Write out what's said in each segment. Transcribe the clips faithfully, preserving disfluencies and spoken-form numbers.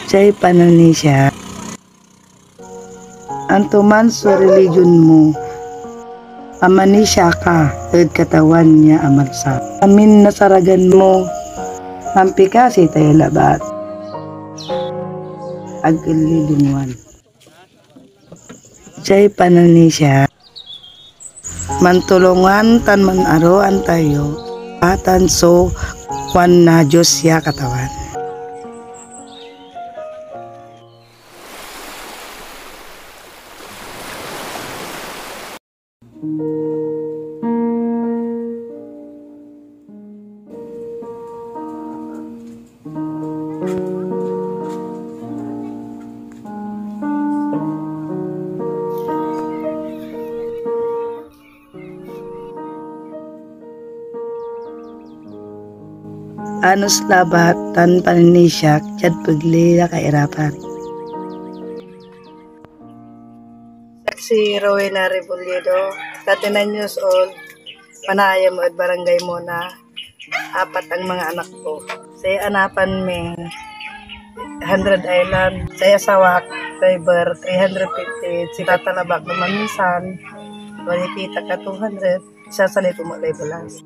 Say pananisia. Antoman so religion mo, amanisia ka ed Katawan ya amalsa. Amin na saragan mo, ampikasi tayo labat. Ag ed lilingwan. Say pananisia. Mantulongan tan manaroan tayo, atan so kuan na Dios ya Katawan. Anos labat tan pananisiak diad pegley ya kairapan. Si Rowena Rebolledo, thirty-nine years old, panayam ed Barangay Mona, apat ang mga anak ko. Say anapan mi, hundred island, say asawak, driver, three hundred fifty, si tatalabak naman minsan, wala kita ka two hundred, isa sa lipo mo lay balas.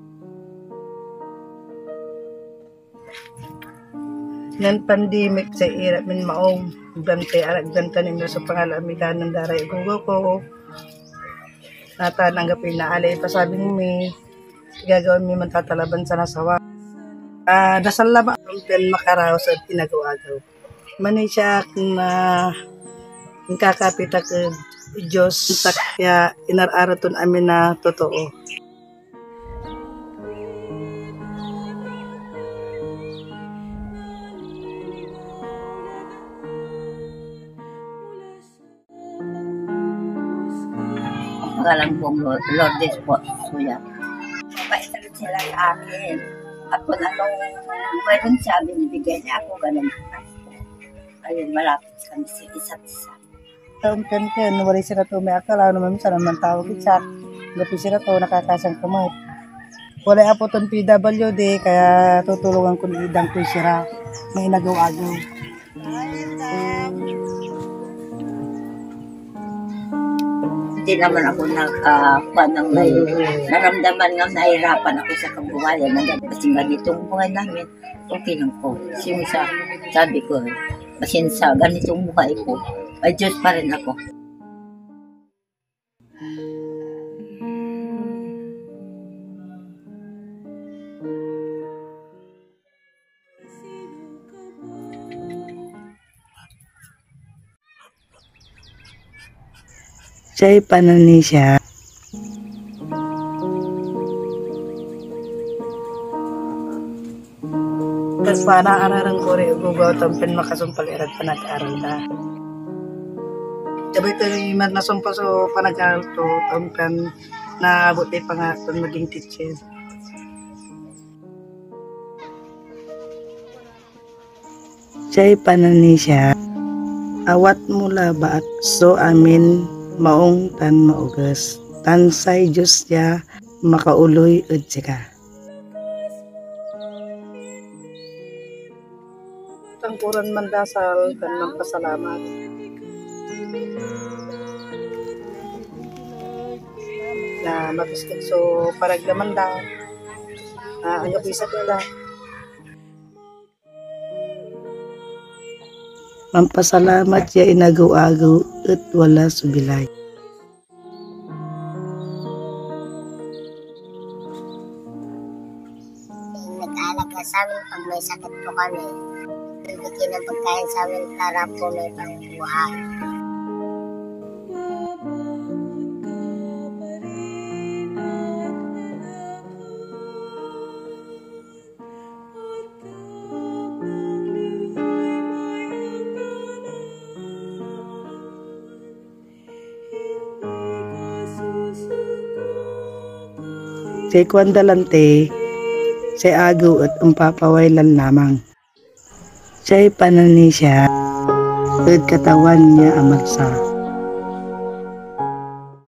Nen pandemic, say irap min maong. Gantay anak, ganta nin so pangalaan mi kanen da ray agogaw ko. Natan anggapoy naalay pasabing mi. Gagawaen mi mantatalaban sana sawa. Ah, dasal labat, pian makaraos ed inagew-agew. Manisia ak na inkakapit ak ed Dios, tak ya inar-aral ton amin a totoo. Pangalan ko, Lo-, Lourdes po, Suya. Mabait talaga sila sa akin. At kung anong meron siya, binibigyan niya ako, ganun. Ayun, malapit kami sa isa't isa. Taon kan ken, walay sira to may akal, ano, maminsan, ang mantawag ed siak. Gapi sira to, nakakasang kamay. Walay apo ton P W D, kaya tutulungan kon idang koy sira. May inagew-agew. Hindi naman ako nakakuha ng may naramdaman nga nahirapan ako sa kabuhayan. Kasi ganitong buhay namin, okay lang po. Yung sa, sabi ko, pasensya, ganitong buhay ko. May Diyos pa rin ako. Say pananisia. Kasana ararang ko ray agogaw tan pinmakasumpal irad panag-aral da. Sabay to iman nasumpal so panag-aral to, tan naabot day pangarap ton maging teacher. Say pananisia, awat mo labat so amin maong tan maoges, tan say Dios ya makaoloy ed sika. Tangkoran mandasal tan mampasalamat. Na mapiskeg so paraglaman da. Ah, anggapoy sakit da. Mampasalamat ya inagew-agew et wala so bilay. Nag-aalaga sa amin pag may sakit po kami. Nagbibigay ng pagkain sa amin para po may pangbuhay. Say kuan da lanti, say agew et ompapaway lan lamang. Say pananisia ed Katawan ya amalsa.